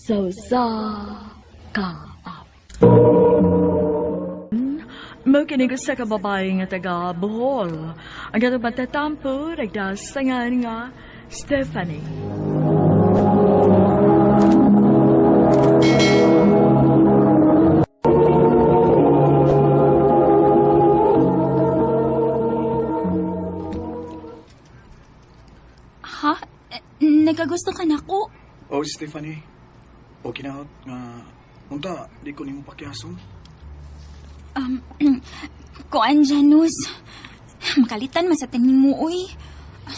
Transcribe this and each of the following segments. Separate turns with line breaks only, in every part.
Sa usa ka awit. Mao kini usa ka babae nga taga Bohol. Ang katong matatampo nagdasangan nga Stephanie.
Ha? Eh, nagkagusto ka na ko?
Oh, Stephanie. Okay na nga unta di ko nimo pakiason.
Kuan, Janus. Makalitan man sa tanin mo, uy.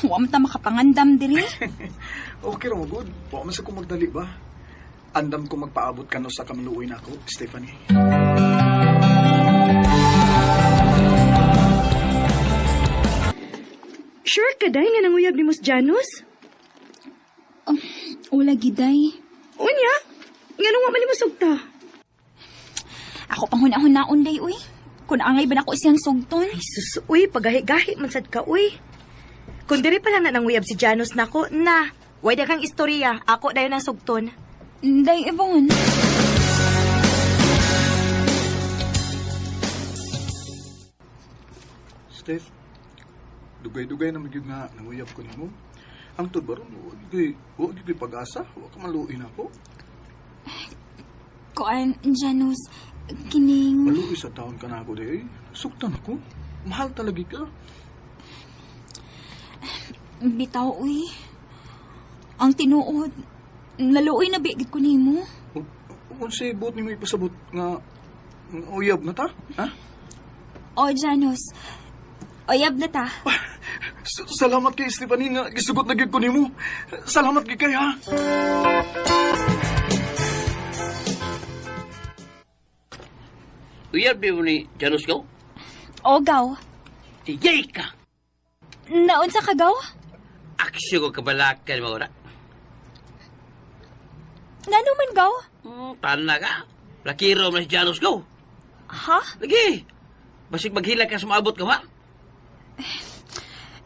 Wa man ta makapangandam diri.
Okay ra mo good. Wa man sa ko magdali ba? Andam ko magpaabot ka no sa kamaluoy nako, Stephanie.
Sure ka, day, nga nanguyab ni Mus Janus?
Wala giday.
Unya? Nga nung man ni mo sugta?
Ako pang huna-hunaon day, uy. Kung angay ba nako siyang sugton?
Ay, sus, uy, pagahi-gahi man sad ka, uy. Kung diri pa lang na nanguyab si Janus nako, na. Way daghang istorya, ako dayon ang sugton.
Day, Yvonne.
Steph, dugay-dugay na magyud nga nanguyab ko nimo. Ang tud baron, wa gyud ko'y pag-asa, wa ka maluoy nako.
Kuan, Janus, kining...
Maluoy sa taon ka nako di. Sugtan ako. Mahal talaga ka.
Bitaw, uy. Ang tinuod, naluoy na bigit ko nimo.
Unsay buot nimo ipasabot nga uyab na ta? Ha?
O, Janus, uyab na ta.
Salamat kay Stephanie nga gisugot na gyud ko nimo. Salamat gyud kay ha.
Uyab di mo ni Janus gaw?
O, gaw.
Tiyay ka!
Naunsa ka, gaw?
Aksyo ko kabalakan mo ora.
Ngano man, gaw?
Tana ka. Lakiro mo na si Janus gaw.
Ha?
Lagi! Basig maghila ka sumabot ka ba?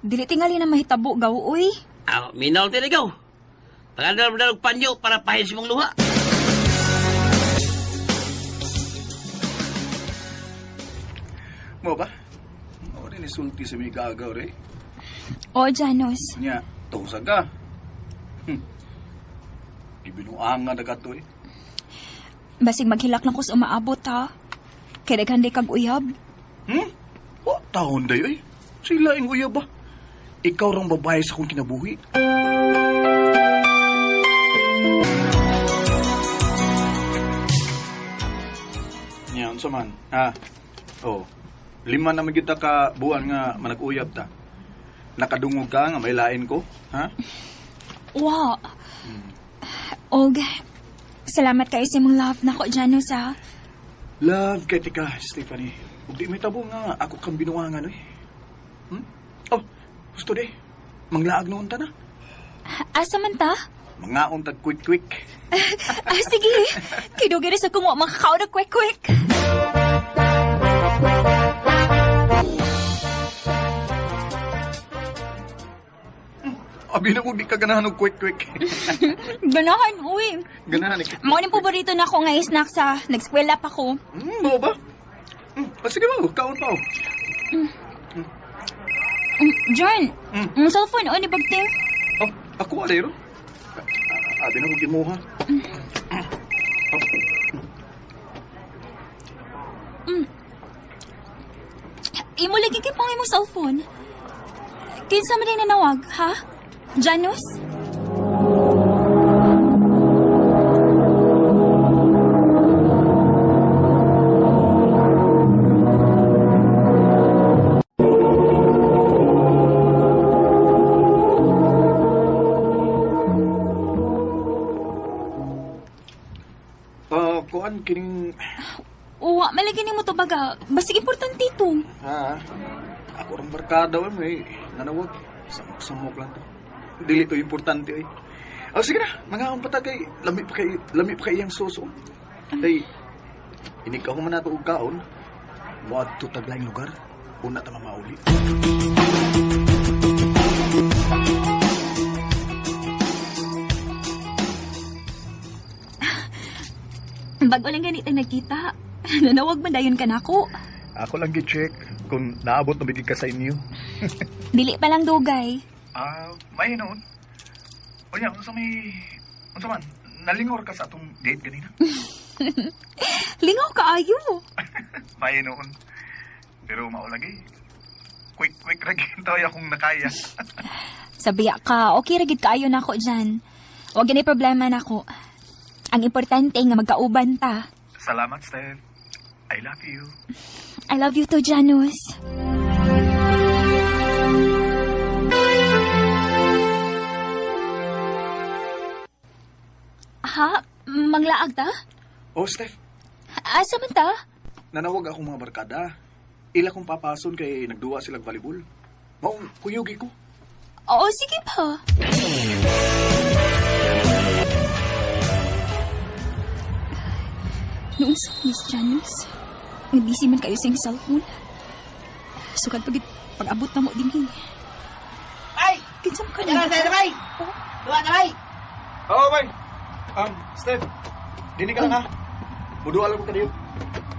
Dili tingali na mahitabo, gaw, uy.
Ah, minaw tili gaw. Pagandal mo na og panyo para pahin si mong luha.
Mo ba? Mo rin isulti sa mga gagaw re.
O, Janus.
Nya, tusag ka. Ibinuangan na ka to eh.
Basig maghilak lang ko sa umaabot, ha? Kaya daghan di kag uyab.
Wa taon day ay. Sila ing uyab ba? Ikaw rang babae sa akong kinabuhi. Nya, unsa man? Ha? Oh. 5 na magyud ta ka buwan nga manag-uyab ta. Nakadungog ka nga may lain ko, ha?
Wa. Og, salamat kayo sa imong love nako, Janus, ha?
Love kay tika, Stephanie. Ug di may tabo nga ako kang binuangan, oy. Oh, gusto di. Manglaag noon ta na.
Asa man ta?
Mangaon tag quick quick.
Ah, sige. Kidugay na sa kung wa makakaon og quick quick.
Abi na ko di ka ganahan og quick quick.
Ganahan, uy.
Ganahan eh.
Mao ni paborito na ako nga snack sa nag-eskwela pa ko.
Mao ba? Sige ba, kaon pa.
John, ang cellphone o ni Bagting.
Oh, ako alay ro. Abi na ko gimuha.
Imo lagi kay pang imong cellphone. Kinsa man din nanawag, ha? Janus?
Kuan kining
Uwa, malagi nimo to baga. Basig importante to.
Ha? Ako rang barkada oy, may nanawag. Samok-samok lang to. Dili to importante oy. Oh, sige na, mangaon pa ta kay lami pa kay iyang suso. Kay inig ka man nato og kaon. Moadto tag laing lugar. Una ta mamauli.
Bago lang ganit ang nagkita. Nanawag man dayon ka nako.
Ako lang gi-check kung naabot na bigig ka sa inyo.
Dili pa lang dugay.
Ah, may noon. Unya, unsa may unsa man nalingor ka sa atong date ganina?
Lingaw kaayo.
May noon. Pero mao lagi. Quick quick ra gyud akong nakaya.
Sabiya ka, okay ra gid kaayo nako dyan. Wa gani problema nako. Ang importante nga magkauban ta.
Salamat, Steph. I love you.
I love you too, Janus. Ha? Manglaag ta?
Oh, Steph,
Asa man ta?
nanawag akong mga barkada. Ila kong papason kay nagduwa silang volleyball. Maong kuyugi ko.
Oo, sige pa. Noong sa Miss Janus, nga busy man kayo sa iyong cellphone. Sukad pag pag-abot na mo din eh.
Ay!
Kinsa man ka
Ano
na?
sa bay? Duwa na bay!
Oh, bay. Steph, dini ka lang ha. Muduwa lang ko kadiyo.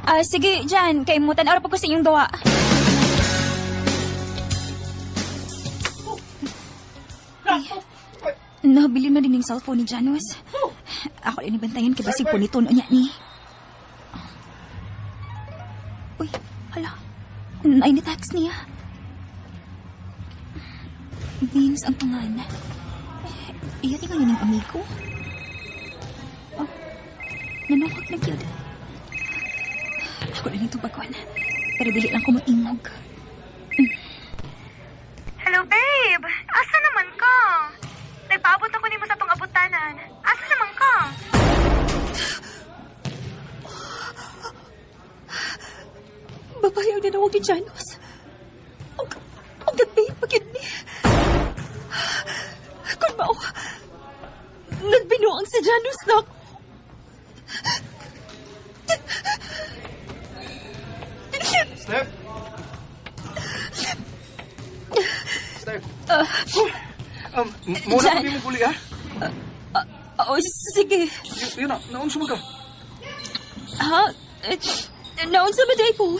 Ah, sige, Jan, kay mo tan-aw ra pa ko sa inyong gawa. Ay, nabili man din yung cellphone ni Janus. Ako rin ibantayan kay basig punito niya ni. Uy, hala. Ay, ni-text niya. Vince ang pangan. Iya, tingnan yun ang amigo. Oh, nanawag na gyud. Ako na nito bagon. Pero dili lang ko matingog.
Hello, babe. Asa naman ka? Nagpaabot ako nimo sa tong abutanan. Asa naman ka?
Babae ang nanawag ni Janus. Og nagbabe pa gyud ni. Kun mao, nagbinuang si Janus na ako.
Steph? Steph? Muna
Jan.
kami mo guli, ha?
Oo, sige.
Yun na, naunsa man ka.
Ha? Eh, naunsa ba day ko?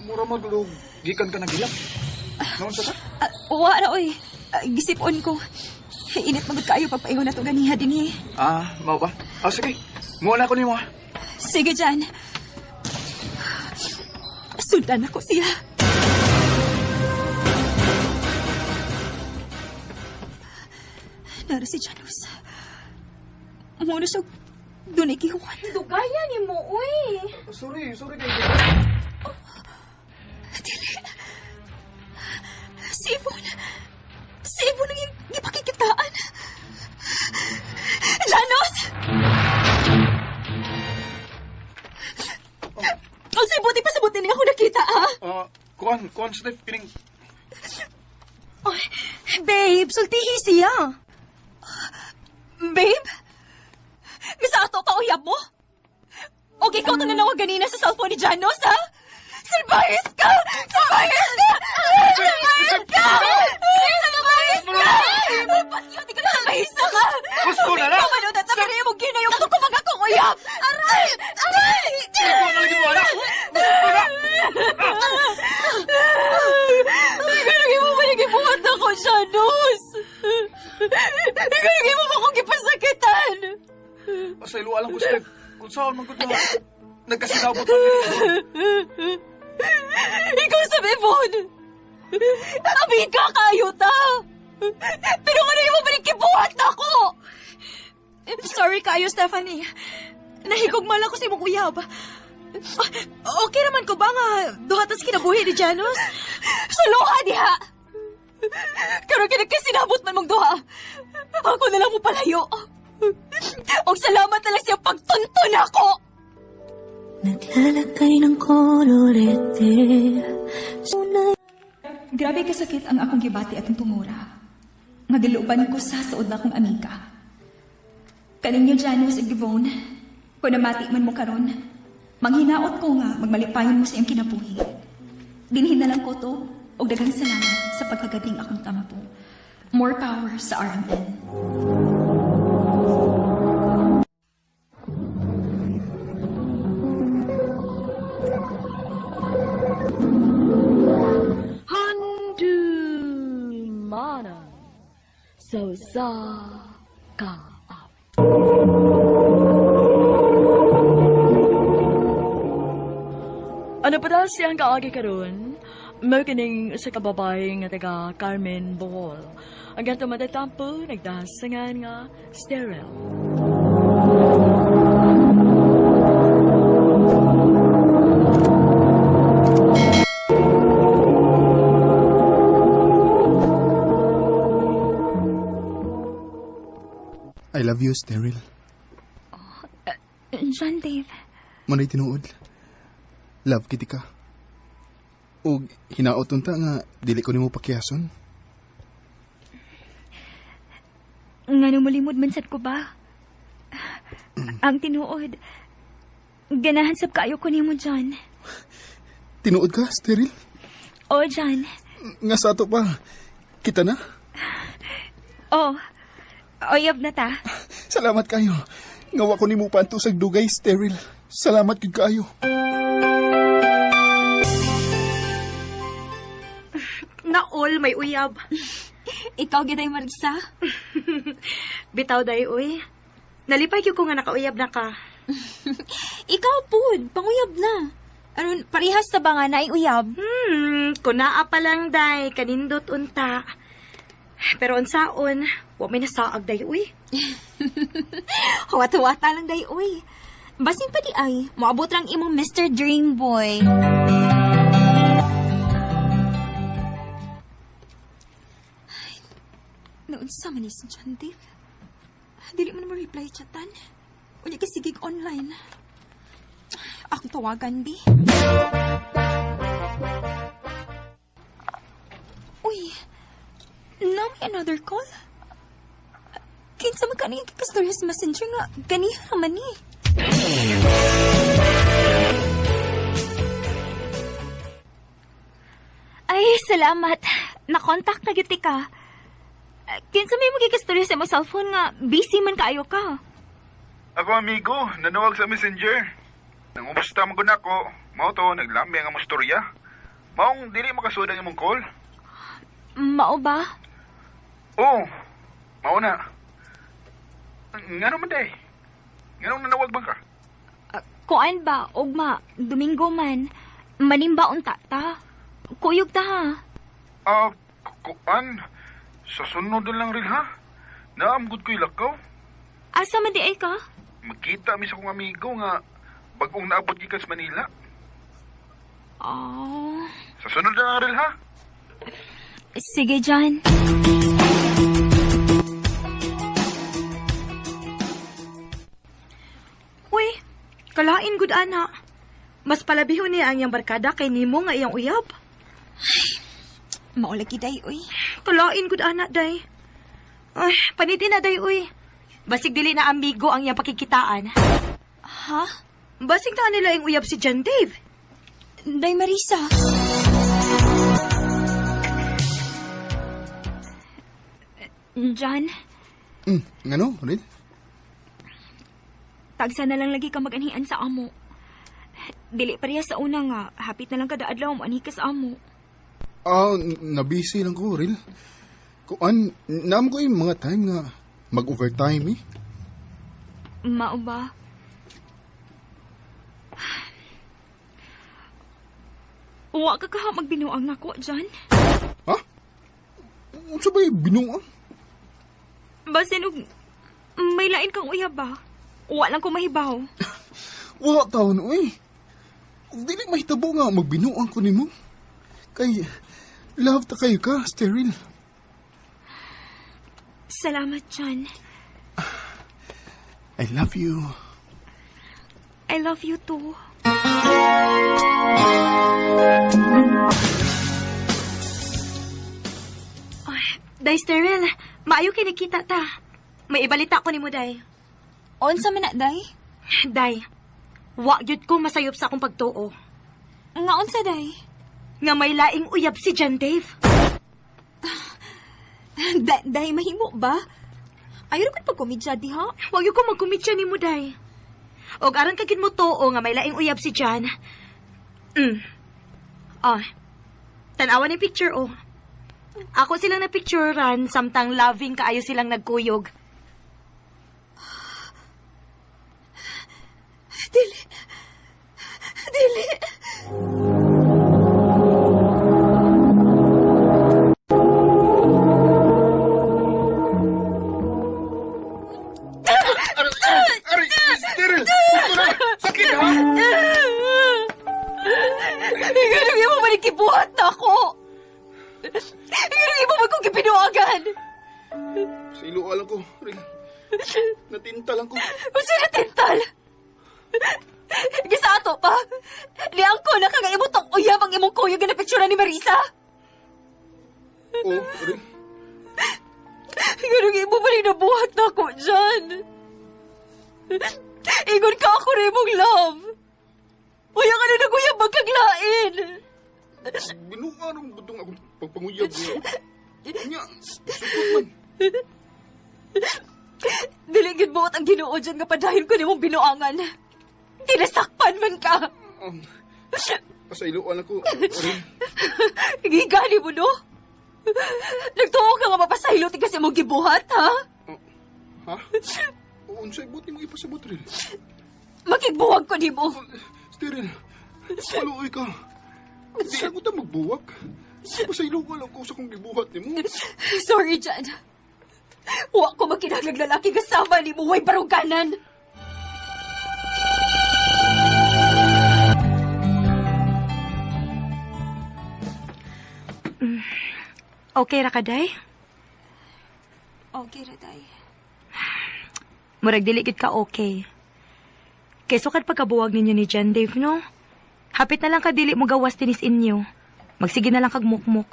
Mura magulog. Gikan ka nagilak. Naunsa ka?
Ah, wa ra oy. Ah, gisipon ko. Init magud kaayo pagpaingon na to ganiha dinhi.
Ah, mao ba? Ah, sige. Muna ko nimo, ha?
Sige, Jan. Sundan ako siya. Nara si Janus. Muna siya doon ikihuan.
Dugaya ni mo, uy.
Sorry, sorry kay.
Dili. Si Yvonne. Si Yvonne ang iyong gipakikitaan. Janus! Ang si buti pa sa buti ako nakita, ha?
Ah, kuan, kuan Steph, kining
Oy, babe, sultihi siya.
Babe? Misa ato ka uyab mo? O ikaw to nanawag ganina sa cellphone ni Janos, ha? Salbahis ka! Salbahis ka! Salbahis ka! Salbahis ka! Bakit di ka salbahis ka?
Gusto na lang!
Ikaw man at sabi mo ginayong ko kumag akong uyab! Aray! Aray!
Kuan na lagi mo, anak! Gusto na!
Ikaw lagi mo ba nagibuhat ako, Janus? Ikaw lagi mo ba akong gipasakitan?
Pasaylo alam ko, Steph. Kung saan man gud na nagkasinabot lang gid.
Ikaw sa Bebon! Amiga kayo ta! Pero ano yung mabalik kibuhat ako?
Sorry kayo, Stephanie. Nahigugmal ako sa imong uyab. Ah, okay naman ko ba nga duha tas kinabuhi ni Janus?
Suluha diha! Karon kinagkasinabot man mong duha. Ako na lang mo palayo. Og salamat na lang siya pagtuntun ako!
Naglalakay ng kolorete.
Grabe kasakit ang akong gibati atong tumura. Nga giluban ko sa saod na akong amiga. Kaninyo Janus ug Givon, kung namati man mo karon, manghinaot ko nga magmalipayon mo sa iyong kinabuhi. Dinhin na lang ko to, og daghang salamat sa pagkagating akong tampo. More power sa RMN.
Kaayamanan sa usa ka awit. Ano pa daw siyang kaagi karon? Mao kining usa ka babae nga taga Carmen, Bohol. Ang ganto matatampo nagdasangan nga sterile.
I love you, Sterile.
John Dave,
Manay tinuod. Love kiti ka. Og hinaot unta nga dili ko nimo pakiyason.
Nga mulimod man sad ko ba? Ang tinuod, ganahan sab kaayo ko nimo, John.
Tinuod ka, Sterile?
O, John.
Nga sa ato pa. Kita na.
Oh, oyab na ta.
Salamat kayo. Nga wa ko nimo paantusag dugay, Sterile. Salamat gid kaayo.
Naol, may uyab.
Ikaw giday Marisa.
Bitaw, day, uy. Nalipay gyud ko nga nakauyab na ka.
Ikaw pud, panguyab na. Aron parehas ta ba nga naay uyab?
Kunaa pa lang, day. Kanindot unta. Pero unsaon, wa may nasaag, day, uy.
Huwat-huwata lang day uy. Basin pa di ay, moabot lang imong Mr. Dream Boy. Ay, naunsa man ni si John Dave? Dili man mo reply chatan. Unya ka sigig online. Akong tawagan, bi. Uy, na may another call? Kinsa man kaniyang kikastorya sa Messenger nga ganiha naman ni.
Ay, salamat. Na-contact na gyud ka. Kinsa may magikistorya sa imong cellphone nga busy man kaayo ka.
Ako amigo, nanawag sa Messenger. Nangumusta man gud nako. Mao to naglami ang among storya. Maong dili makasud ang imong call.
Mao ba?
Oo. Mao na. Ngano man day? Nganong nanawag man ka?
Kuan ba, ugma, Domingo man. Manimba unta ta. Kuyog ta ha.
Ah, kuan. Sa sunod na lang rin ha. Naamgod ko'y lakaw.
Asa man di ay ka?
Magkita mi sa kong amigo nga bagong naabot gikan sa Manila.
Oh.
Sa sunod na lang rin ha.
Sige, John.
Uy, kalain gud ana. Mas palabihon niya ang iyang barkada kay nimo nga iyang uyab.
Maulagi day uy.
Kalain gud ana, day. Ay, paniti na, day, uy. Basig dili na amigo ang iyang pakikitaan.
Ha?
Basig na nila yung uyab si John Dave.
Day Marisa.
John,
Ngano, Rin?
Tagsa na lang lagi ka mag-anhian sa amo. Dili pareha sa una nga, hapit na lang kada adlaw mo anhi ka sa amo.
Ah, nabisi lang ko, Ril. Kuan, naam ko yung mga time nga mag-overtime eh.
Mao ba? Wa ka kaha magbinuang nako, John.
Ha? Unsa ba yung binuang?
Basin og may lain kang uyab ba? Wa lang ko mahibaw.
Wa taon, uy. Dili mahitabo nga magbinuang ko nimo. Kay, love ta kayo ka, Sterile.
Salamat, John.
I love you.
I love you too.
Ay, day, Sterile, maayo kay nakita ta. May ibalita ko nimo, day.
Unsa man na day?
Day, wa gyud ko masayop sa akong pagtuo.
Nga unsa day?
Nga may laing uyab si John Dave.
Day mahimo ba? Ayaw ra gud pagkomedya diha.
Wa gyud ko magkomedya nimo, day. Og aron ka gid mo tuo nga may laing uyab si John. Ah. Tan-awa ni picture oh. Ako silang napicturean samtang loving kaayo silang nagkuyog.
Dili. Dili.
Aray, aray, Daryl! Gusto na! Sakit ha?
Ganun imo man gibuhat na ako. Ganun imo man kong gipinuagan.
Sa ilo lang ko, Ril. Natinta lang ko.
Unsa na tintal? Gisa ato pa. Liang ko na kang imo tong uyab ang imong kuyog nga napicture ni Marisa.
Oh, Ril.
Ganun imo man nabuhat na ako dyan. Ingon ka ako rin mong love. Uya ka na naguyab magkaglain.
Binuarong budong akong pagpanguyab niya. Nya, sukot man.
Dili gid buot ang Ginoo dyan nga padayon ko nimong binuangan. Tinasakpan man ka.
Sa iluan ako, Ril.
Gigali mo, no? Nagtuo ka nga mapasahilo ti kasi mong gibuhat, ha?
Oh, ha? Unsay buot nimo ipasabot, Ril?
Makigbuwag ko nimo.
Steril, maluoy ka. Di ako ta magbuwag. Pasaylo lang ko sa kong gibuhat nimo.
Sorry, Jan. Wa ko makinahanglag lalaki kasama nimo, way baruganan.
Okay ra ka, day?
Okay ra, day.
Murag dili gid ka okay. Kay sukad pagkabuwag ninyo ni John Dave, no? Hapit na lang ka dili mo gawas dinis inyo. Magsige na lang kag mukmuk.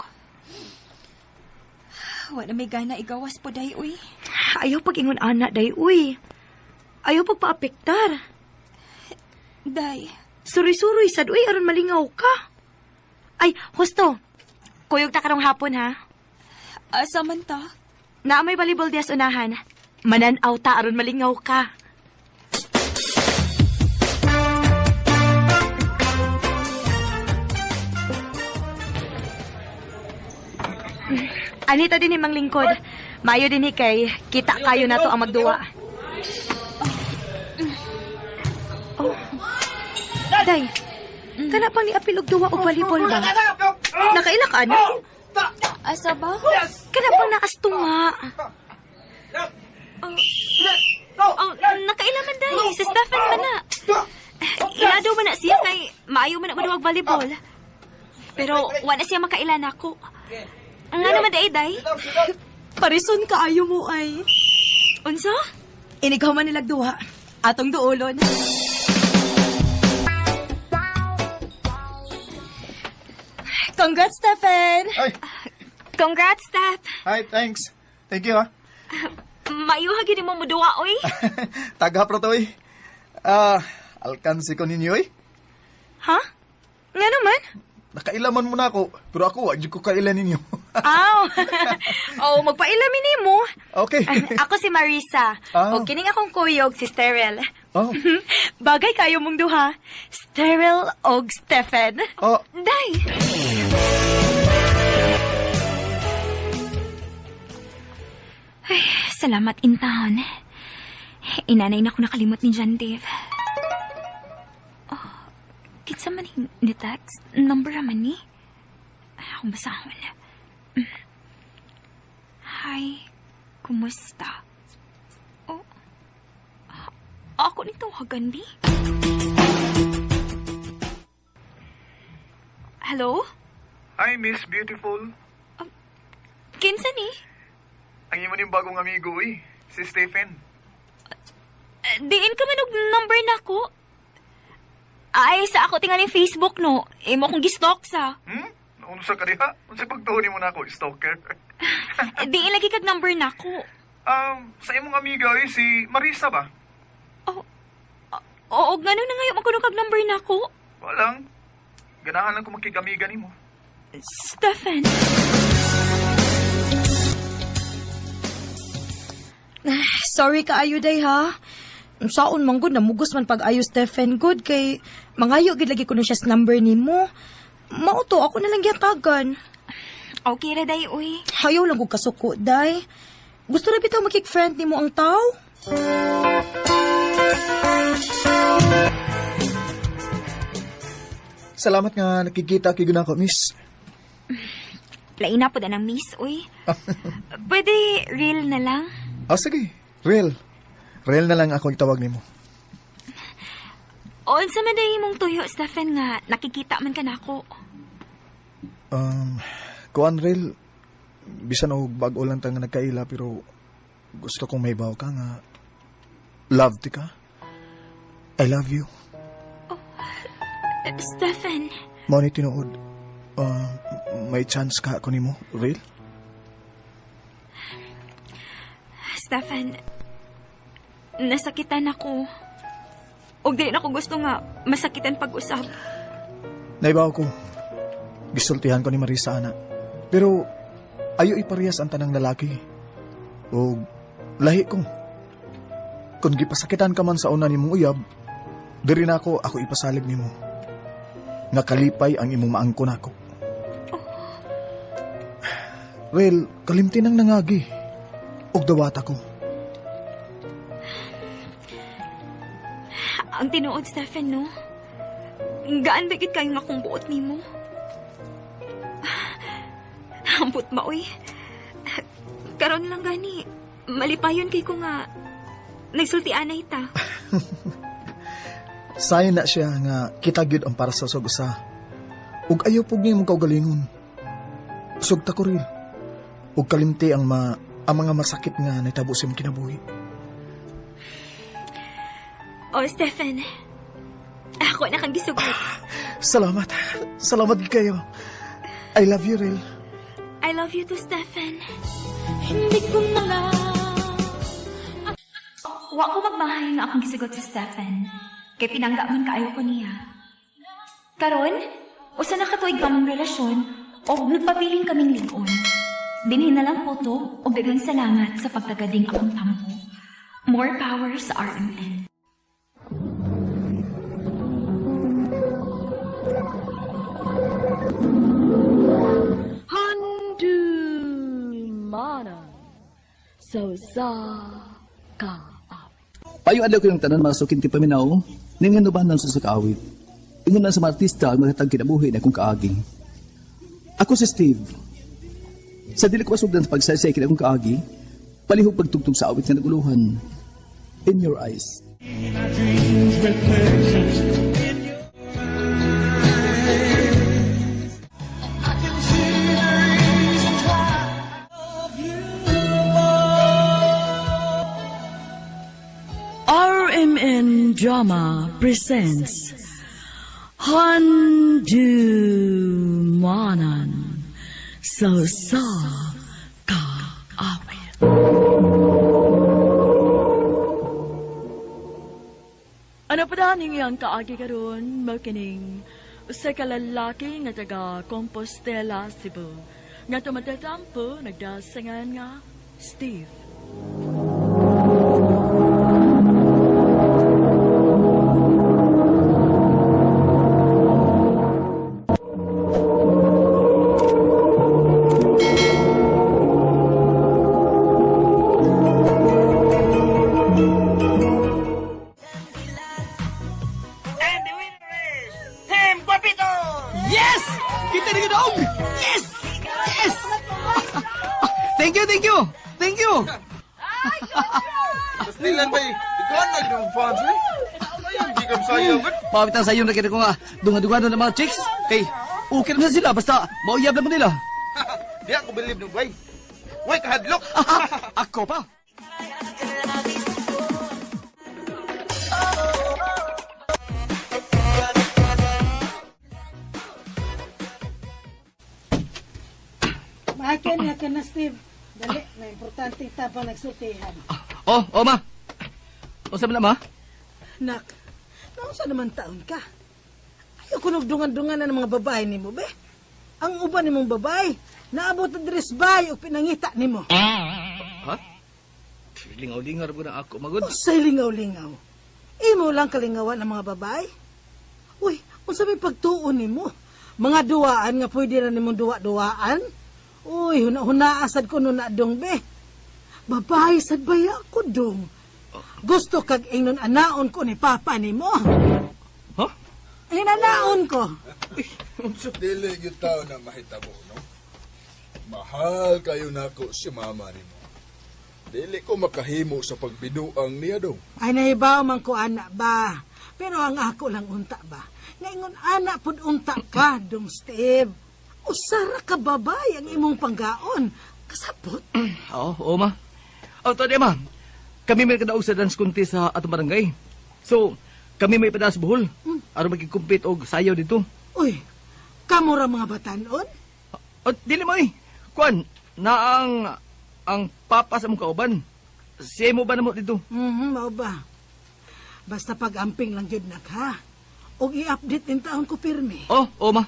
Wa na may gana igawas po, day, uy.
Ayaw pag-ingon ana, day, uy. Ayaw pagpaapektar.
Day,
Suroy-suroy sad, uy, aron malingaw ka. Ay, husto. Kuyog ta karong hapon, ha?
Asa man ta?
Naa may volleyball dias unahan. Mananaw ta aron malingaw ka. Anita din himang lingkod. Mayo din hi kay kita kayo na to ang magduwa. Oh. Day, kana pang ni apil og duwa og volleyball ba? Nakaila ka ana?
Asa ba?
Kana pang naastunga.
Oh, nakaila man day. Si Stephen man na. Ilado man na siya kay maayo man na maduwag volleyball. Pero wa na siya makaila nako. Nga naman day, day.
Parison kaayo mo ay.
Unsa?
Inigaw man nilag duha. Atong duolon. Congrats, Stephen!
Ay,
Congrats, Steph.
hi, thanks. Thank you, ha.
Maayo ha gid mo muduwa oy.
Tagap ra to, eh. Ah, alkansi ko ninyo, eh.
Ha? Nga naman?
Nakailaman mo na ako, pero ako, wag ko kailan ninyo.
Aw. Oh, magpailamin nimo.
Okay.
Ako si Marisa.
Ah.
O kining akong kuyog si Steril.
Oh.
Bagay kayo mong duha. Steril og Stephen.
Oh,
Day. Ay, salamat intahon. Inanay na ko nakalimot ni John Dave. Oh, kinsa man ni text? Number man ni? Ay, akong basahon. Hi, kumusta? Oh, ako ni tawagan, bi? Hello?
Hi, Miss Beautiful.
Kinsa ni?
Ang imo ning bagong amigo, eh. Si Stephen.
Diin ka man og number nako. Ay, sa ako tingali Facebook, no. Imo kong gistalk sa.
Hmm? Unsa ka diha? Unsa pagtuon nimo nako, stalker?
Diin lagi kag number nako.
Sa imong amiga, eh, si Marisa ba?
Oh, oo, ngano na ngayon man kuno kag number nako?
Walang. Ganahan lang ko makigamiga nimo.
Stephen.
Sorry kaayo day ha. Saon man gud namugos man pag-ayo Stephen good kay mangayo gid lagi kuno siya sa number nimo. Mao to ako na lang gihatagan.
Okay ra day, uy.
Hayaw lang kog kasuko, day. Gusto ra bitaw makik-friend nimo ang tao?
Salamat nga nakikita kay ko, miss.
Lain na po ng miss, uy. Pwede real na lang.
Ah, sige. Real. Real na lang ako itawag nimo.
Unsa man day imong tuyo, Stephen, nga nakikita man ka nako.
Kuan real, bisan og bag-o lang ta nga nagkaila pero gusto kong may ka nga love ti ka. I love you.
Stephen,
Mao ni tinuod. May chance ka ako nimo, real?
Stephen, nasakitan ako. Og dili na ko gusto nga masakitan pag-usab.
Naibaw ko. Gisultihan ko ni Marisa ana. Pero ayo iparehas ang tanang lalaki. O lahi ko. Kung gipasakitan ka man sa una nimong uyab, diri na ako ako ipasalig nimo. Nga kalipay ang imong maangkon ako. Well, kalimti nang nangagi. Og dawata ko.
Ang tinuod, Stephen, no? Gaan ba gid kayo nga akong buot nimo? Ambot ba, uy? Karon lang gani. Malipayon kay ko nga nagsultianay ta.
Sayon na siya nga kita gyud ang para sa usag usa. Ug ayaw pug nimo kaugalingon. Sugta ko real. Ug kalimti ang ang mga masakit nga nahitabo sa imong kinabuhi.
Oh, Stephen. Ako na kang gisugot.
Salamat. Salamat gid kayo. I love you, Real.
I love you too, Stephen.
Hindi ko na
Wa ko magmahay nga akong gisugot si Stephen. Kay pinangga man kaayo ko niya. Karon, usa na ka tuig kamong relasyon og nagpabilin kaming lig-on. Dinhi na lang po to og daghang salamat sa pagtagading akong tampo. More power sa RMN.
Handumanan sa usa ka
Payo adlaw ko yung tanan mga sukin ti paminaw, ningan ba sa sakawit. Ingon na sa mga artista ang magatag kinabuhi na akong kaagi. Ako si Steve. Sa dili ko masugdan sa pagsaysay kini akong kaagi, palihog pagtugtog sa awit nga naguluhan. In your eyes.
RMN Drama presents Handumanan sa usa ka awit. Ano pa daning iyang kaagi karon makining usa ka lalaki nga taga Compostela, Cebu, nga tumatatampo nagdasangan nga Steve.
And the winner is Team Guapito!
Yes! Kita ni dog! Yes! Yes! Thank you, thank you! Thank you!
Nilan ba eh? Ikaw na yung fans eh. Ayun, di ka sayo.
Pawitan sa iyo na ko nga dunga-dunga na ng mga chicks. Kay, okay naman sila basta mauyab lang mo nila.
Di ako believe no, way. Way, kahadlok.
Ako pa.
Maakin nga ka na, Steve. Dali, na importante tapang nagsultihan.
Oh, oh ma. Unsa man na, ma?
Nak, naunsa naman taon ka? Ayaw ko nagdungan-dungan na ng mga babae nimo, be. Ang uban nimong babae, naabot na dress bay o pinangita nimo.
Ha? Lingaw-lingaw ra na ako magud.
Unsay lingaw-lingaw. Imo lang kalingawan ang mga babae. Uy, unsa may pagtuon nimo? Mga duwaan nga pwede na nimong duwa-duwaan? Uy, huna-huna asad ko nun na dong be. Babae sad baya ko dong. Gusto kag ingnon anaon ko ni papa nimo.
Ha?
Inanaon ko.
Dili gyud tao na mahitabo, no? Mahal kayo nako si mama nimo. Dili ko makahimo sa pagbinuang niya dong.
Ay nahibaw man ko ana ba. Pero ang ako lang unta ba. Ngaingon ana pud unta ka, dong Steve. Usara ka babay ang imong panggaon. Kasabot.
Oo, oo ma. Oh, to ma. Kami may kadaog sa dance contest sa atong barangay. So, kami may padala sa Bohol. Aron magki-compete og sayaw dito.
Uy, kamo ra mga batanon?
Oh, dili mo eh. Kuan, na ang papa sa mong kauban. Siya mo ba na mo dito?
Mao ba? Basta pag-amping lang jud nak ha. Og i-update din taon ko pirmi.
Oh, oo ma.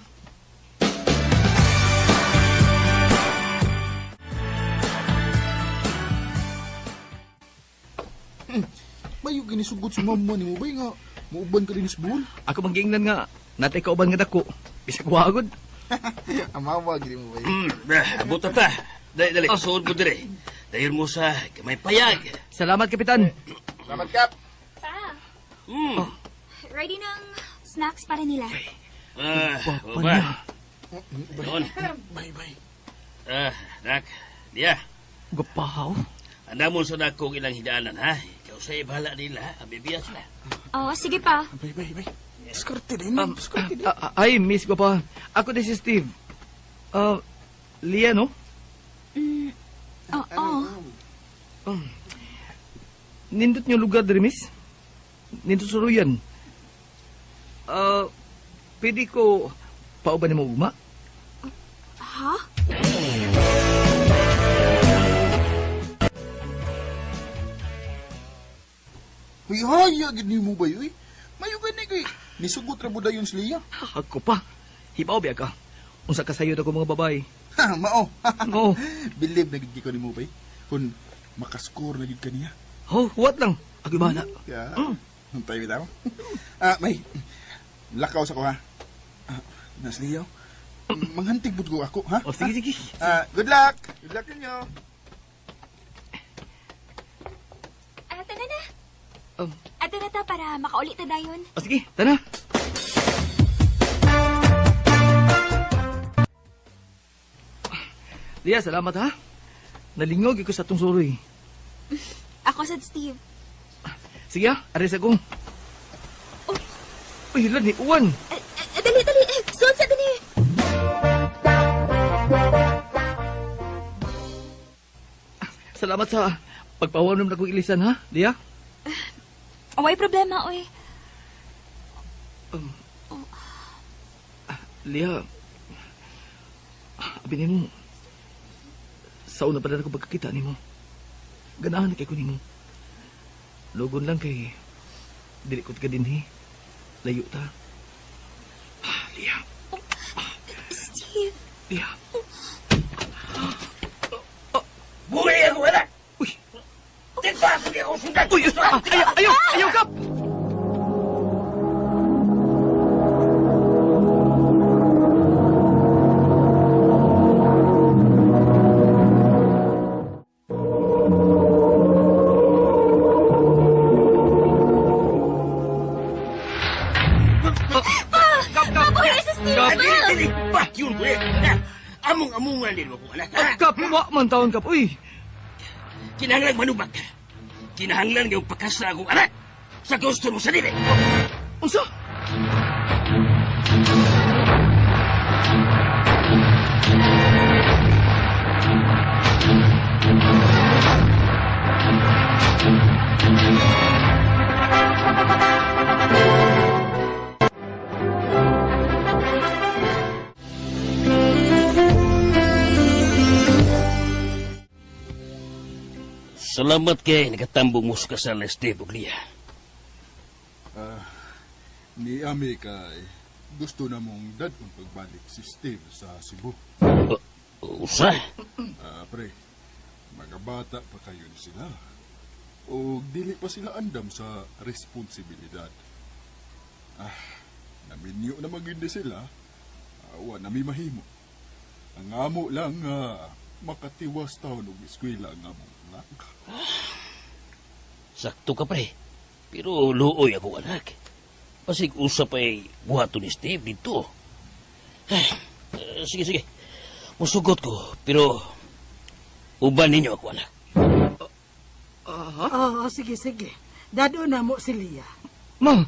Mayo ginisugot si mama nimo bay nga muuban ka din sa Bohol.
Ako manggingnan nga natay kauban nga dako. Bisag wagod.
Amawa gid mo bay.
Abot na ta. Dali, dali. Suod ko dire. Dahil mo sa gamay payag.
Salamat, Kapitan.
Salamat, Kap.
Pa, ready ng snacks para nila.
Ah, ba? Doon.
Bay, bay.
Ah, nak. Diya.
Gapahaw.
Andamon sa dakong ilang hidaanan, ha? Ikaw sa ibahala nila, ha? Abibiya sila.
Oo, sige pa.
Bay, bay, bay. Diskarte din, um, diskarte din.
Ay, Miss Gwapa. Ako din si Steve. Lia, no?
Oo.
Nindot niyo lugar diri, miss. Nindot suruyan. Pwede ko pauban nimo ugma?
Ha?
Uy, haya gid nimo bay, uy. Mayo gani kay nisugot ra budayon si Lia.
Ako pa. Hibaw biya ka. Unsa ka sayo ko mga babae.
Ha, mao.
Oo.
Believe na gid ko nimo bay. Kun makascore na gid kaniya.
Oh, what lang. Ako bahala.
Ya. Tayo bitaw. Ah, may lakaw sa ko ha. Ah, nas Lia. Manghantig bud ko ako ha.
Oh, sige, sige.
Ah, good luck. Good luck ninyo.
Tara na. Ato na ta para makaulit na dayon.
Oh, sige, tara. Lia, salamat ha. Nalingog ko sa atong suroy.
Ako sad Steve.
Sige ha, aris ako. Uy, hala ni Uwan.
Dali, dali. Suod sa dali.
Salamat sa pagpawanom na kong ilisan ha, Lia.
Way problema, oy.
Lia, abi nimo. Sa una pa na ako pagkakita nimo. Ganahan na kay ko nimo. Lugon lang kay dili ko ka dinhi. Layo ta. Lia.
Steve.
Lia.
Buhay ako, anak!
Uy.
Tigpa ako niya akong sundan!
Uy, ayaw, ayaw, ayaw, Kap! Kap, Kap!
Pabuhay sa Steve!
Kap!
Dili, dili! Bakyun ko eh! Among-amungan din mo ko, anak! Ha?
Kap, wa man taon, Kap. Uy!
Kinahanglan manubag ka. Kinahanglan nga pagkasra akong anak sa gusto mo sa dili.
Unsa?
Salamat kay nakatambong mo sa kasal na Steve ug Lia.
Ni Ami kay gusto na mong dadong pagbalik si Steve sa Cebu.
Usa?
Pre, mga bata pa kayo sila. O dili pa sila andam sa responsibilidad. Ah, naminyo na magindi sila. Wa na mi mahimo. Ang amo lang nga makatiwas taon og eskwela ang among anak.
Sakto ka, pre. Pero luoy ako, anak. Pasig usap ay buhaton ni Steve dito. Ay, sige, sige. Musugot ko, pero uban ninyo ako, anak.
Aha.
Oo, sige, sige. Dado na mo si Lia.
Ma!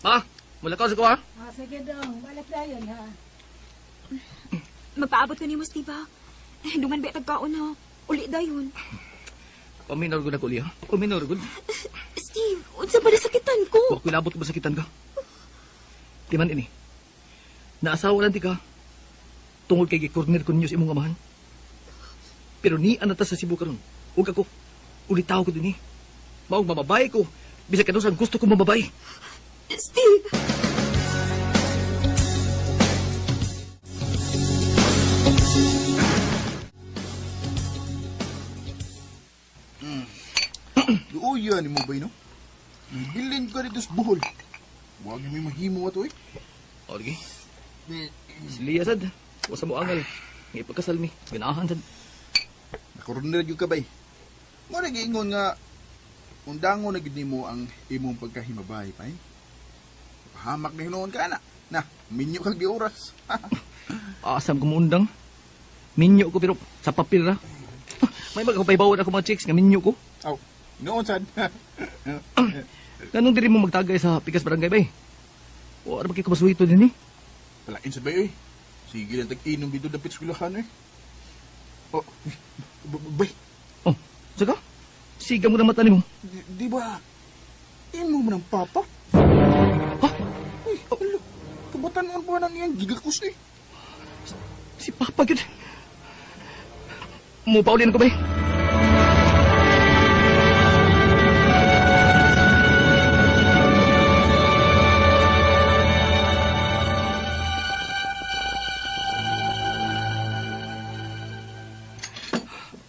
Ma, mula ka sa ko ha?
Ah, sige dong, balik dayon ha.
Magpaabot ko nimo, Steve, ha? Dungan ba tagkaon, ha? Uli dayon.
Paminaw ko na ko, Lia. Paminaw ko.
Steve, unsa ba nasakitan ko?
Wa ko'y labot ko masakitan ka. Di man ini. Naasawa lang di ka. Tungod kay gikorner ko ninyo sa imong amahan. Pero ni anata sa Cebu karon. Ug ako, ulitaw ko dinhi. Maong mamabay ko. Bisag kanus ang gusto ko mamabay.
Steve!
Luoya ni mo bay no? Bilin ka dito sa Bohol. Huwag may mahimo ato eh.
O, lagi. Si Lia sad. Wasa mo angal. Nga ipagkasal mi. Ganahan sad.
Nakorner gyud ka bay. Mo na giingon nga undangon na gyud nimo ang imong pagkahimabay pay. Hamak na hinuon ka na. Na, minyo kag di oras.
Asam ko muundang. Minyo ko pero sa papel ra. May magkapaybawan ako mga chicks nga minyo ko.
Aw, noon sad.
Ganun diri mo magtagay sa Pikas Barangay bay. Wala ba kay kumasuhito din eh?
Palain sa bay oy. Sige lang tag-inom dito dapit sa eskwelahan eh. Oh, bay,
Oh, saka? Siga mo na mata nimo.
di ba? Imo mo ng papa?
Ha?
Uy, alo. Kabatanon pa na niyang gigakos eh.
Si Papa gyud. Mo paulin ko bay.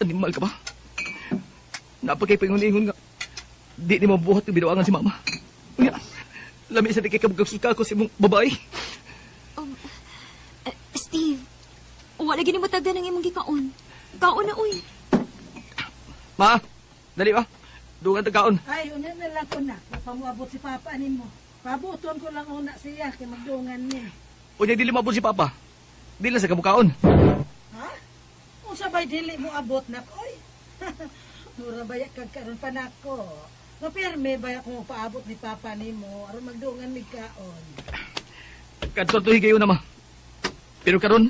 Animal ka ba? Napakay paingon-ingon nga. Di ni mabuhat yung binuangan si Mama. Unya, lami sa di kay kabugag ko sa imong babae.
Steve, wala gini mo tagda ng imong gikaon. Kaon na, uy.
Ma, dali ba? Dungan tagkaon.
Ay, una na lang ko na. Pamuabot si Papa nimo. Pabuton ko lang una siya kay magdungan ni.
Unya dili maabot si Papa. Dili sa kabukaon.
Ha? Unsa bay dili mo abot na oy? Mura baya kag karon pa nako. Mapirme baya kung paabot ni Papa nimo aron magdungan mig kaon.
Kadto to higayon na ma. Pero karon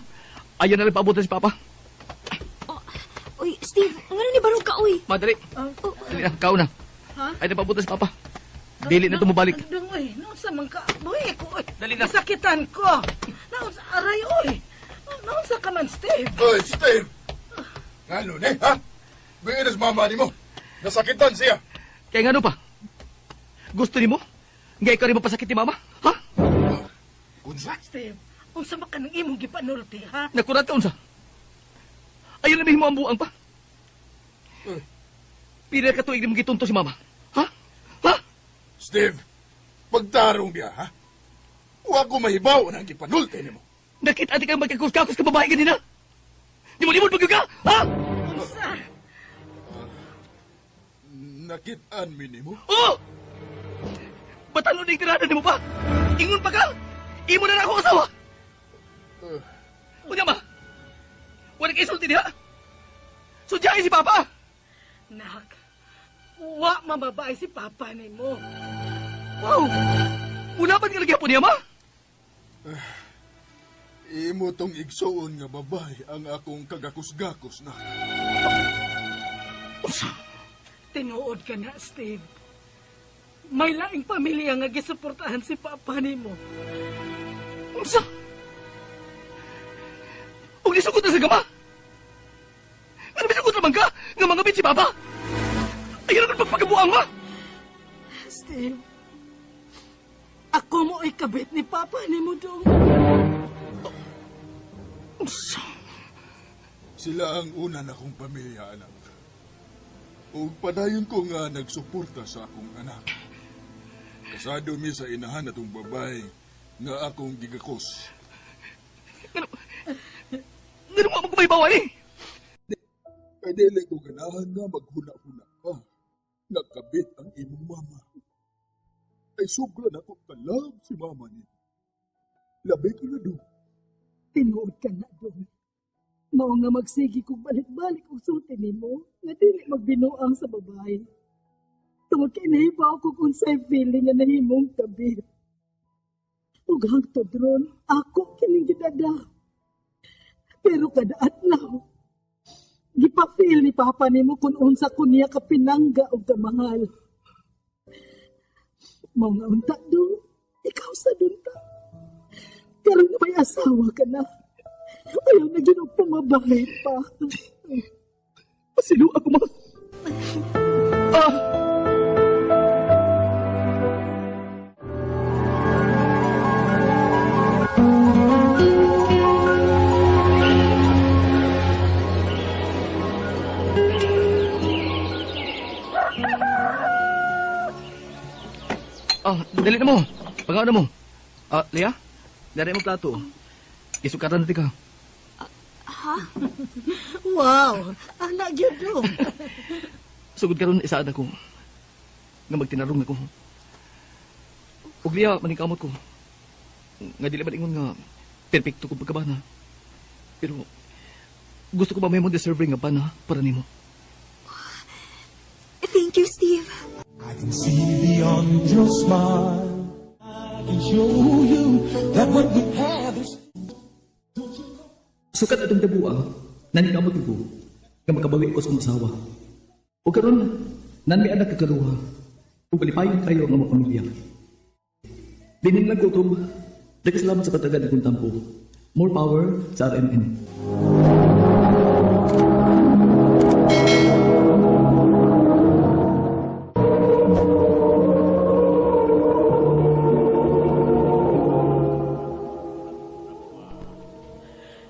ayaw na lang paabotan si Papa.
Uy, Steve, ngano ni barog ka, uy?
Ma, dali.
Oh.
Dali na, kaon na.
Ha?
Ayaw na paabotan si Papa. Dili na tumubalik.
Dong oy, noon sa man ka, buhi ko oy.
Dali na.
Nasakitan ko. Naon sa aray oy. Naon sa ka man Steve?
Oy, Steve! Ngano ni, ha? Biinas mama ni mo. Nasakitan siya.
Kaya ngano pa? Gusto nimo? Nga ikaw rin mapasakit ni Mama? Ha?
Unsa?
Steve, unsa man ka nang imong gipanulti ha?
Nakurat ka unsa? Ayaw na mo ang buang pa.
Uy.
Pila ka tuig mo gitunto si Mama. Ha? Ha?
Steve, pagtarong niya, ha? Wa ko mahibaw nang gipanulti nimo.
Nakita di ka magkakus-kakus ka babae ganina. Di mo limod ka? Ha?
Unsa?
Nakitaan mi nimo.
Oh! Batano ni tirada nimo pa? Ingon pa ka? Imo na na ako asawa. Unya ma. Wala kay sulti diha. Sudyain si Papa.
Nak, wa mamabae si Papa nimo.
Wow! Wala ba nga lagi niya ma?
Imo tong igsuon nga babae ang akong kagakus-gakos na.
Tinuod ka na, Steve. May laing pamilya nga gisuportahan si Papa nimo.
Unsa? Ug nisugot na sa gama? Ano ba naman ka? Nga mga bit si Papa? Ayaw na pagpagabuang ma!
Steve, ako mo ay kabit ni Papa nimo dong.
Unsa?
Sila ang una na kong pamilya, anak.
Ug padayon ko nga nagsuporta sa akong anak. Kasado mi sa inahan atong babae nga akong gigakos.
Ngano mo ko may baway?
Kay dili ko ganahan nga maghuna-huna ka. Nakabit ang imong mama. Ay sobra na ko kalab si mama niya. Labi ko na do.
Tinuod ka na dong. Mao nga magsigi kog balik-balik og sulti nimo nga dili magbinuang sa babae. Tungod kay nahibaw ko kung unsay feeling nga nahimong kabit. Ug hangtod ron, ako kining gidada. Pero kada adlaw, gipa-feel ni Papa nimo kung unsa ko niya kapinangga og kamahal. Mao nga unta dong, ikaw sa dunta. Karon nga may asawa ka na. Ayaw na ginog pumabahay pa.
Pasilo ako, ma. Ah! Ah, dali na mo. Pagkaon na mo. Ah, Lea, dali mo plato. Isukatan natin ka.
Ha?
Wow, anak gyud dong.
Sugod karon isaad ako. Nga magtinarong ako. Ug Lea, maningkamot ko. Nga dili man ingon nga perpekto kong pagkabana. Pero gusto ko ba may mo deserving nga bana para nimo.
Thank you, Steve.
I can see beyond your smile. I can show you that what we have is
Sukat atong tabua, naningkamot ko nga makabawi ko sa akong asawa. Ug karon nan may anak kakaduha. Ug malipayon kayo ang among pamilya. Dinin lang kutob. Daghang salamat sa pagtagad akong tampo. More power sa RMN.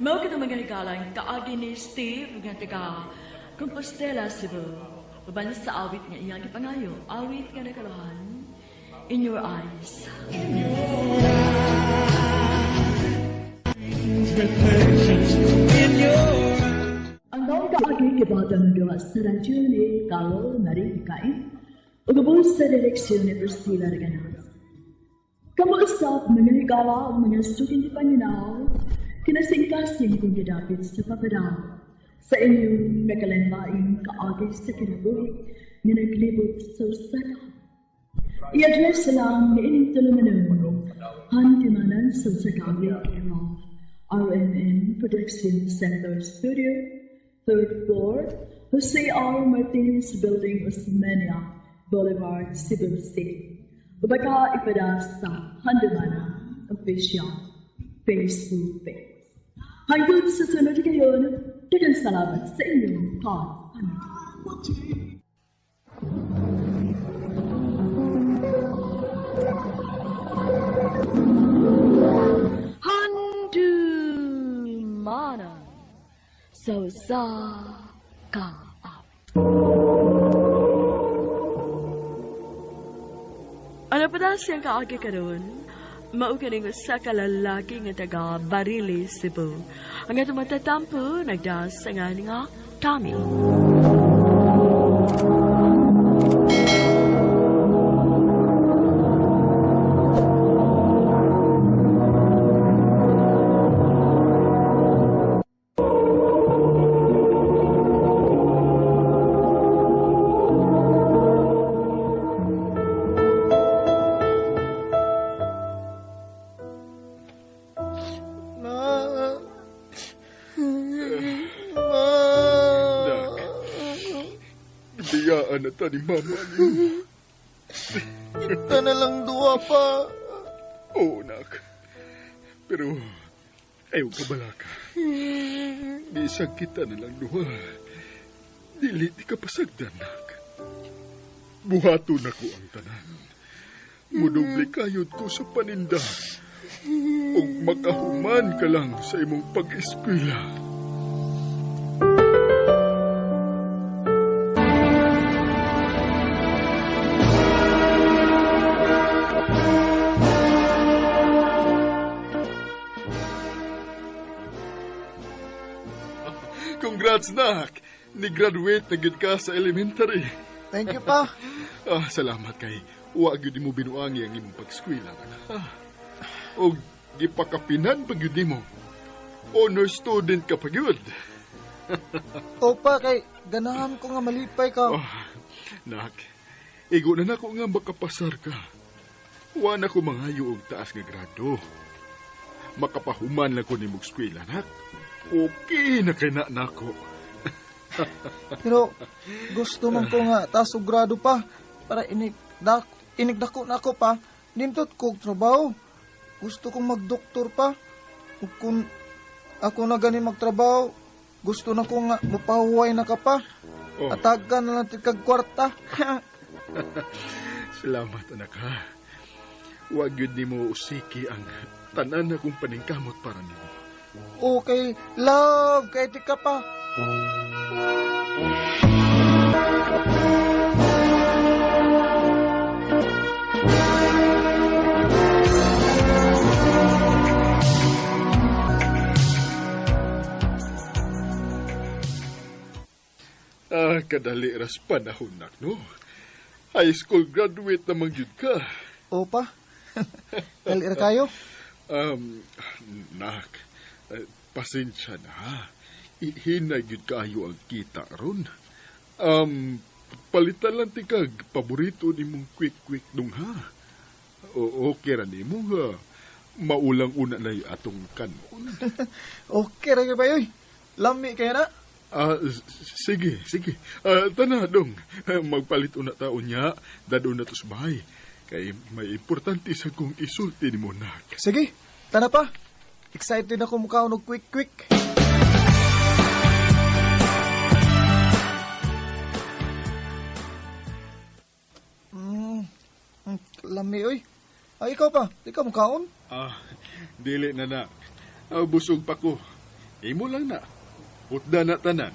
Mao kita mga higalang kaagi ni Steve nga taga Compostela, Cebu. Uban sa awit nga iyang gipangayo, awit nga nakaluhan, In Your Eyes. Ang maong kaagi gibatang gawa sa radyo ni Carol Marie Hikain ug ubos sa direksyon ni Priscilla Reganas. Kamuusap mga higala ug mga suking paninaw, kinasingkasing kung gidapit sa papadao sa inyong nakalanlaing kaagi sa kinabuhi nga naglibot sa usa ka. I-address lang ni ining tulumanon, Handumanan sa usa ka awit care of RMN Production Center Studio, 3rd floor, Jose R. Martinez Building, Osmeña Boulevard, Cebu City. O baka ipada sa Handumanan Official Facebook page. Hanggang sa sunod kayon, daghang salamat sa inyong pag-paminaw. Handumanan sa usa ka awit. Ano pa daw siyang kaagi karon? Mao kining usa ka lalaki nga taga Barili, Cebu. Ang atong matatampo nagdas sa nga nga Tommy.
Ma. Ma.
Nak. Biyaan na ta ni mama niyo.
Kita na lang duwa pa.
Oo, nak. Pero, ayaw ka balaka. Bisag kita na lang duha. Dili di ka pasagdan, nak. Buhaton ako ang tanan. Mudoble kayod ko sa paninda. Ug makahuman ka lang sa imong pag-eskwela. Congrats, nak! Ni-graduate na gid ka sa elementary.
Thank you, pa.
Salamat kay wa gyud nimo binuangi ang imong pag-eskwela, nak. Og gipakapinan pa gyud nimo. Honor student ka pa gyud.
Opa, kay ganahan ko nga malipay ka.
Oh, nak, igo na nako nga makapasar ka. Wa na ko mangayo og taas nga grado. Makapahuman lang ko nimog eskwela, nak. Okay na kay na nako.
Pero gusto man ko nga taas og grado pa para inigdako na ako pa. Nindot ko og trabaho. Gusto kong magdoktor pa. Ug kung ako na gani magtrabaho, gusto na ko nga mupahuway na ka pa.
Oh.
Atagan na lang kag kwarta.
Salamat, anak, ha. Wa gyud nimo usiki ang tanan akong paningkamot para nimo.
Okay, love, kay di ka pa.
Kadali ras panahon, nak, no? High school graduate naman gyud ka.
Opa, dali ra kayo.
Nak, pasensya na, ha. Hinay gyud kaayo ang kita ron. Palitan lang ti kag paborito nimong quick-quick dong, ha. O, okay ra nimo, ha. Maulang una na atong kanon.
Okay ra gyud ba, oy? Lami kayo na.
Sige, sige. Tana, dong. Magpalit una taon niya, dadon na to sa bahay. Kay may importante sa kong isulti ni mo, nak.
Sige, tana pa. Excited ako mukha og quick-quick. Lami, oy. Ay, ikaw pa. Di ka mukhaon?
Dili na, nak. Busog pa ko. Imo lang na. Utda na tanan.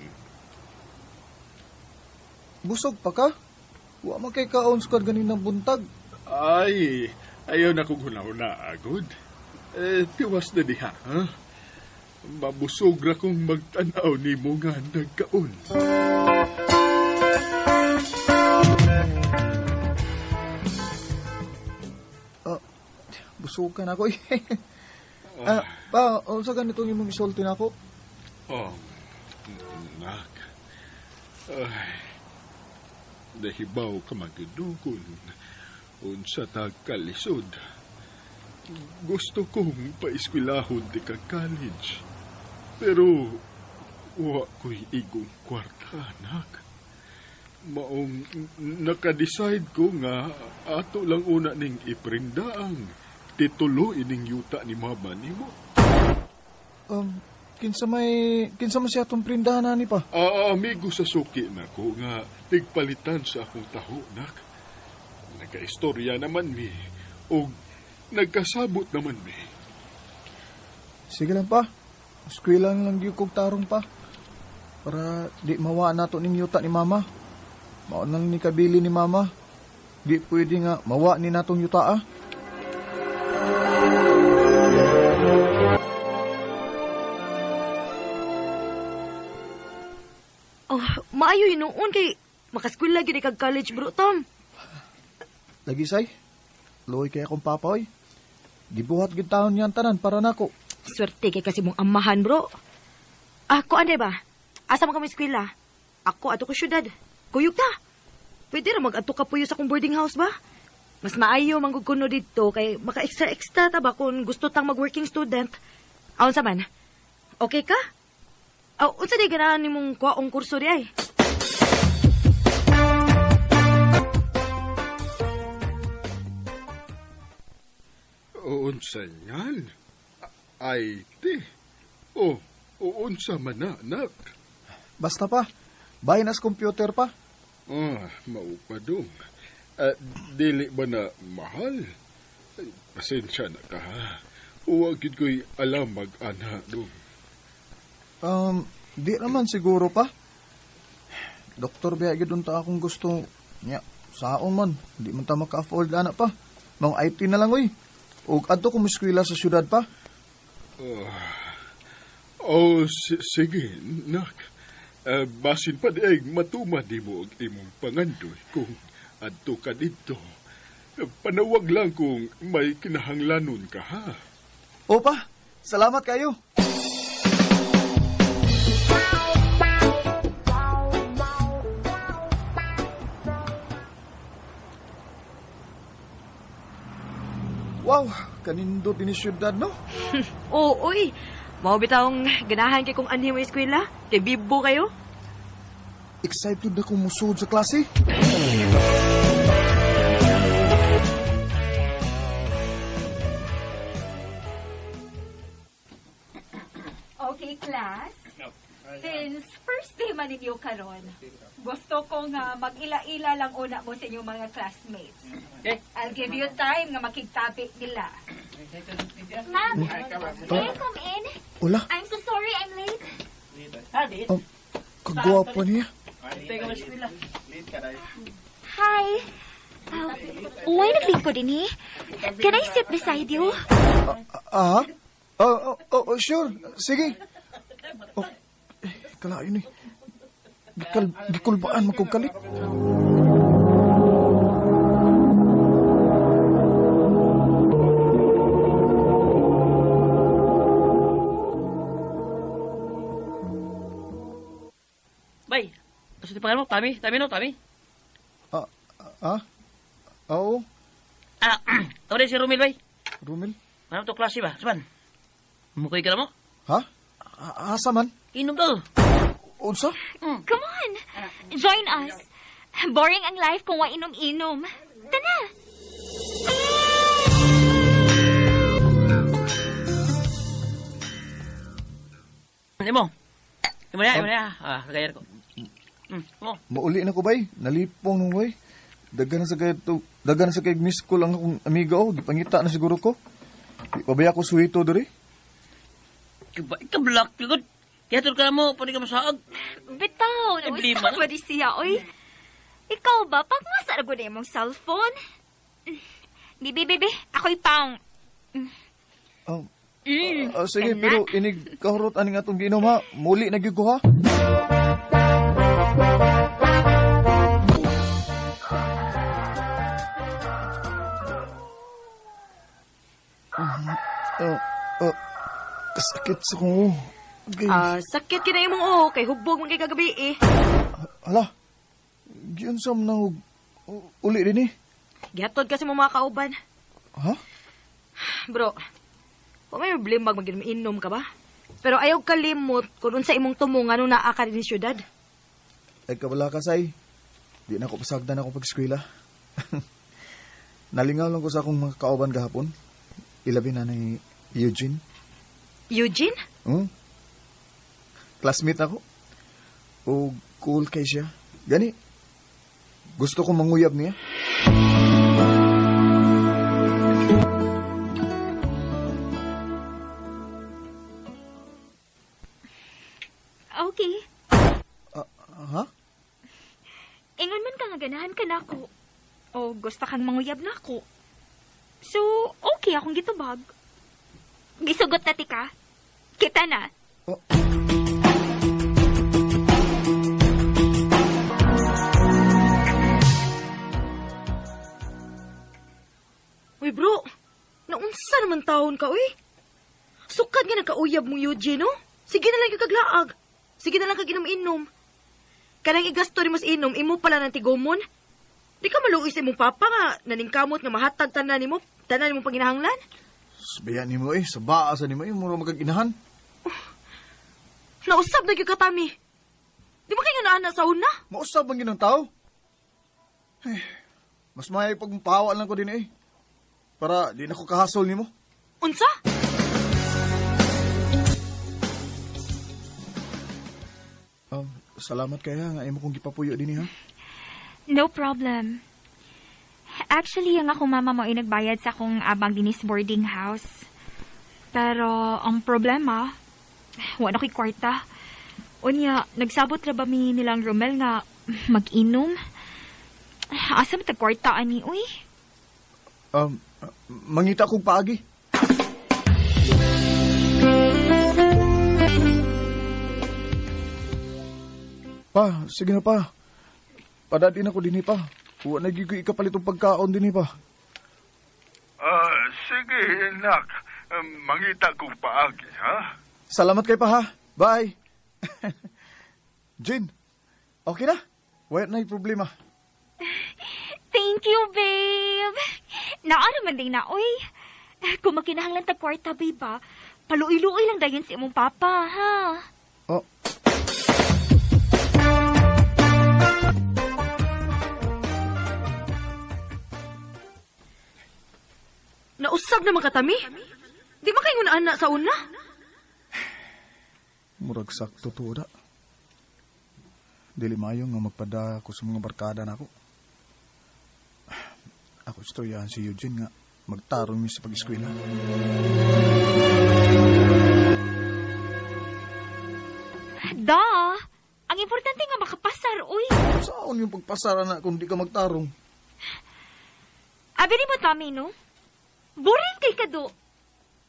Busog pa ka? Wa man kay kaon sukad ganinang buntag.
Ay, ayaw na kong huna-huna, agod. Tiwas na diha, ha? Mabusog ra kong magtanaw ni mo nga nagkaon.
Busog ka na ako, eh. Pa, unsa ganitong imong isulti na ako?
Oh, nak. Ay, nahibaw ka magdukon. Unsa ta kalisod. Gusto kong paeskwelahon di ka college. Pero wa ko'y igong kwarta, anak. Maong nakadecide ko nga ato lang una ning iprinda ang titulo ining yuta ni mama nimo.
Kinsa man siya atong prindahan ani pa?
Amigo sa suki nako nga tigpalitan sa akong taho, nak. Nagkaistorya naman mi og nagkasabot naman mi.
Sige lang pa. Eskwela lang gyud kog tarong pa. Para di mawa nato ning yuta ni mama. Mao nang ni kabili ni mama. Di pwede nga mawa ni natong yuta, ah.
Oh, maayo hinuon kay makaskwela gyud kag college, bro Tom.
Lagi say. Luoy kay akong papa, oy. Gibuhat gyud taon niyan tanan para nako.
Swerte kay kasi mong amahan, bro. Ako anday ba? Asa man kami eskwela? Ako ato ko syudad. Kuyog ta. Pwede ra mag-adto ka puyo sa akong boarding house ba? Mas maayo manggug kuno didto kay maka-extra-extra ta ba kung gusto tang mag-working student. Aon sa man? Okay ka? Aw, unsa di ganahan nimong kuwaong kurso di ay?
Unsa yan? Ay, ti. Oh, unsa man na, anak.
Basta pa. Buy nas computer pa.
Mao pa dong. Dili ba na mahal? Ay, pasensya na ka, ha. Huwag gid ko'y alam mag-ana dong.
Di naman siguro pa. Doktor, biya gid unta akong gusto. Nya, saon man. Di man ta maka-afford ana pa. Mga IT na lang, oy. Og adto ko moeskwela sa syudad pa.
Sige, nak. Basin pa di ay matuman nimo ang imong pangandoy kung adto ka didto. Panawag lang kung may kinahanglanon ka, ha?
Opa, salamat kayo. Wow, kanindot ini syudad, no?
Oo, oy. Mao bitawng ganahan kay kung anhi mo eskwela, kay bibo kayo.
Excited na kong musuod sa klase.
Okay, class. Since first day man ninyo karon, gusto ko nga mag-ila-ila lang una mo sa inyong mga classmates.
Okay.
I'll give you time nga makigtabi nila.
Ma'am, may I come in?
Hola.
I'm so sorry I'm late.
Oh, kagwapo niya.
Hi. Why naglingkod din eh? Can I sit beside you?
Oh, sure. Sige. Oh, kalain eh. Gikulbaan magkugkalit.
Bay, asa di pangalan mo? Tami? Tami no? Tami?
Oo.
Tawag din si Romel, bay.
Romel?
Ano to klase ba? Saban? Mukoy ka na mo?
Ha? Asa man?
Inom daw.
Unsa?
Come on. Join us. Boring ang life kung wa inom-inom. Tana.
Imo. Imo na, imo na. Kagayar ko. Mo.
Mauli na ko bay. Nalipong nung bay. Dagan na sa kay to, dagan na sa kay miss ko lang akong amiga oh, gipangita na siguro ko. Di pabaya ko suhito diri.
Ka black good. Kaya ka mo, pwede ka masaag.
Bitaw,
Problema.
nausa ba di siya, oy? Ikaw ba, pag masarag na imong cellphone? Bibi, bibi, ako'y pang.
Sige, pero inig kahurot aning atong giinom ha. Muli na gyud ko ha. Kasakit sa kong okay.
Sakit kina imong uho kay hubog man kay kagabi eh.
Hala. Giunsam na uli din eh.
Gihatod kasi mo mga kauban.
Ha?
Bro, wa may problema mag-inom ka ba? Pero ayaw kalimot kung unsa imong tumo ngano naa ka dinhi syudad.
Ay kabala ka say. Di na ko pasagdan akong pag-eskwela. Nalingaw lang ko sa akong mga kauban gahapon. Ilabi na ni Eugene.
Eugene?
Classmate ako. O cool kay siya. Gani. Gusto kong manguyab niya.
Okay.
Ha?
Ingon man ka nga ganahan ka na ako. O gusto kang manguyab na ako. So, okay akong gitubag. Gisugot na tika. Kita na.
Oh.
Uy, bro. Naunsa naman taon ka, uy. Sukad nga nagkauyab mong Eugene, no? Sige na lang kaglaag. Sige na lang kag inom-inom. Kanang igasto ni mo sa inom, imo pala ng tigomon. Di ka maluoy sa imong papa nga naningkamot nga mahatag tanan nimo, tanan nimo panginahanglan.
Sabayan nimo eh, sa baa sa nimo eh, mura magkaginahan.
Oh, nausab na gyud ka, Tami. Di ba kayo naana sa una?
Mausab man gyud ang tao. Eh, mas may pagpawa lang ko din eh. Para di na ko kahasol nimo.
Unsa?
Salamat kaya nga imo kong gipapuyo dinhi ha.
No problem. Actually, ang akong mama mo ay nagbayad sa akong abang dinis boarding house. Pero ang problema, wala ko'y kwarta. Unya, nagsabot ra ba mi nilang Romel nga mag-inom? Asa man tag kwarta ani, uy?
Mangita kong paagi. Pa, sige na pa. Padadin ako dinhi pa. Wa na gyud ko ikapalit og pagkaon dinhi pa.
Sige, nak. Mangita kong paagi, ha?
Salamat kay pa ha. Bye. Jane, okay na? Wala na problema.
Thank you, babe. Naara man din na, oy. Kung makinahanglan tag kwarta, babe, ba? Paluoy-luoy lang dayon si imong papa, ha?
Oh.
Nausab naman ka, Tami. Di ba kayo na sa una?
Murag sakto to, da. Dili maayo nga magpada ko sa mga barkada nako. Ako istoryahan si Eugene nga magtarong mi sa pag-eskwela.
Da! Ang importante nga makapasar, uy.
Saan yung pagpasar na kung di ka magtarong?
Abi ni mo, Tommy, no? Boring kay kado.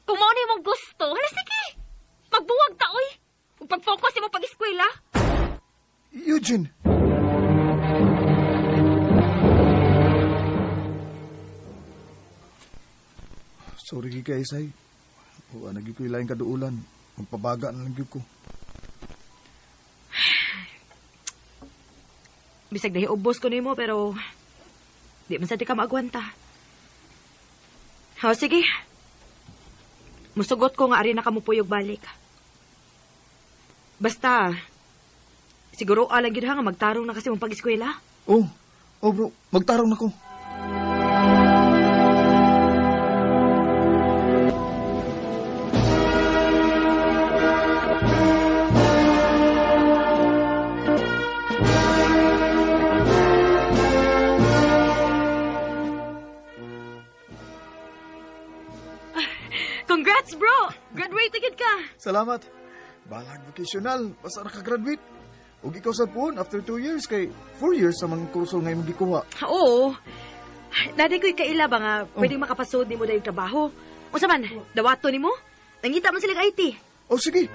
Kung mao na imong gusto, hala sige. Magbuwag ta, uy. Ug pag-focus imo pag-eskwela.
Eugene! Sorry kay Isay. Wa na gyud ko ilaing kaduulan. Magpabaga na lang gyud ko.
Bisag dahi ubos ko nimo pero di man sa di ka maagwanta. Ha, sige. Musugot ko nga ari na ka mupuyog balik. Basta siguro alang gyud ha nga magtarong na kasi mong pag-eskwela.
Oh, oh bro, magtarong na ko.
Congrats, bro! Graduate agad ka!
Salamat. Balag vocational, basta nakagraduate. Ug ikaw sa puon, after 2 years, kay 4 years sa mga kurso nga imong gikuha.
Oo. Naday ko'y kaila ba nga pwedeng makapasod nimo dayong trabaho. Unsa man, dawato nimo? Nangita man sila IT.
Oh, sige.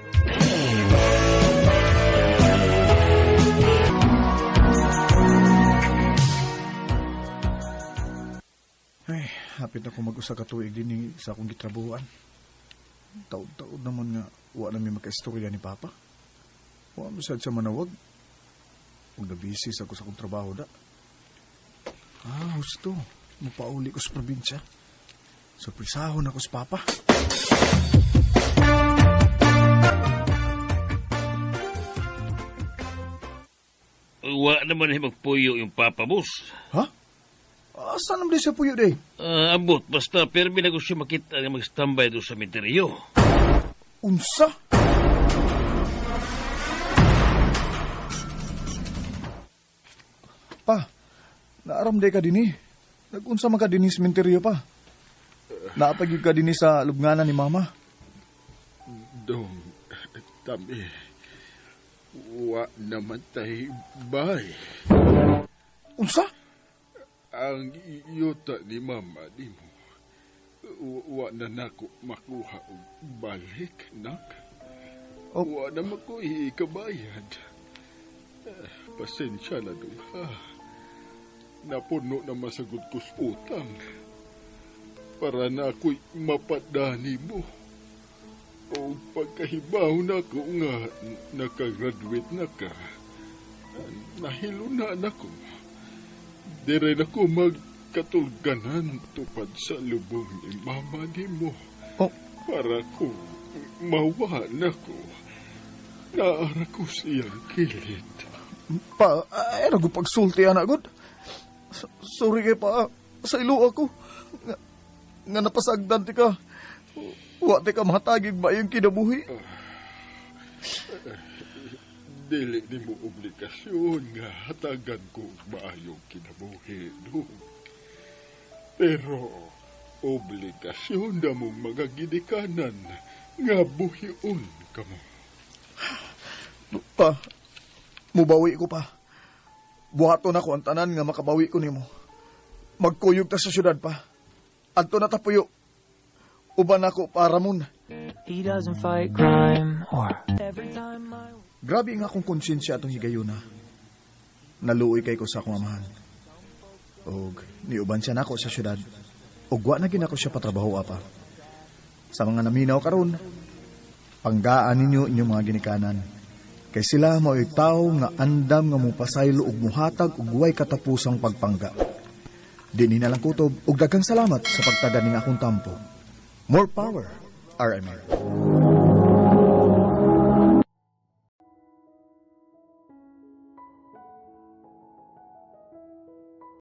Ay, hapit na ko mag-usa ka tuig dinhi sa akong gitrabuhan. Taod-taod naman nga wa na mi makaistorya ni Papa. Wa man sad siya manawag. Ug nabisi sa ako sa akong trabaho da. Ah, husto. Mapauli ko sa probinsya. Surprisahon ako sa Papa.
Wa naman ay magpuyo yung Papa, boss.
Ha? Asa naman di siya puyo, day?
Abot, basta permi na ko siya makita nga mag-standby doon sa menteryo.
Unsa? Pa, naaram day ka dinhi. Nag-unsa man ka dinhi sa menteryo pa. Naapagid ka dinhi sa lubnganan ni Mama.
Dong, Tami, wa naman tay bay.
Unsa?
Ang yuta ni Mama ni mo, wa na nako makuha og balik, nak.
Oh.
Wa na mako ikabayad. Pasensya na dong, ha. Napuno na masagot ko sa utang. Para na ako'y mapadani mo. O pagkahibaw na ko nga nakagraduate na ka, nahilo na na ko. Dire na ko magkatulganan tupad sa lubong ni Mama ni mo.
Oh.
Para ko mawa na ko. Naara ko siyang kilid.
Pa, ay, nagupagsulti, anak, god. Sorry kay pa, sa ilo ako. Nga napasagdan ti ka. Wa ti ka mahatagig ba yung kinabuhi?
Dili ni mo obligasyon nga hatagan ko maayong kinabuhi, no? Pero obligasyon na mong mga gidikanan nga buhion ka mo.
Pa, mubawi ko pa. Buhaton ako ang tanan nga makabawi ko nimo. Magkuyog ta sa syudad pa. Adto na tapuyo. Uban ako para mun.
He doesn't fight crime or every time I
Grabe nga akong konsensya atong higayuna. Naluoy kay ko sa akong amahan. Og niuban siya nako sa syudad. Og wa na gyud nako siya patrabaho pa. Sa mga naminaw karon, panggaan ninyo inyong mga ginikanan. Kay sila mao'y tawo nga andam nga mupasaylo ug muhatag og way katapusang pagpangga. Dinhi na lang kutob ug daghang salamat sa pagtaga ning akong tampo. More power, RMN.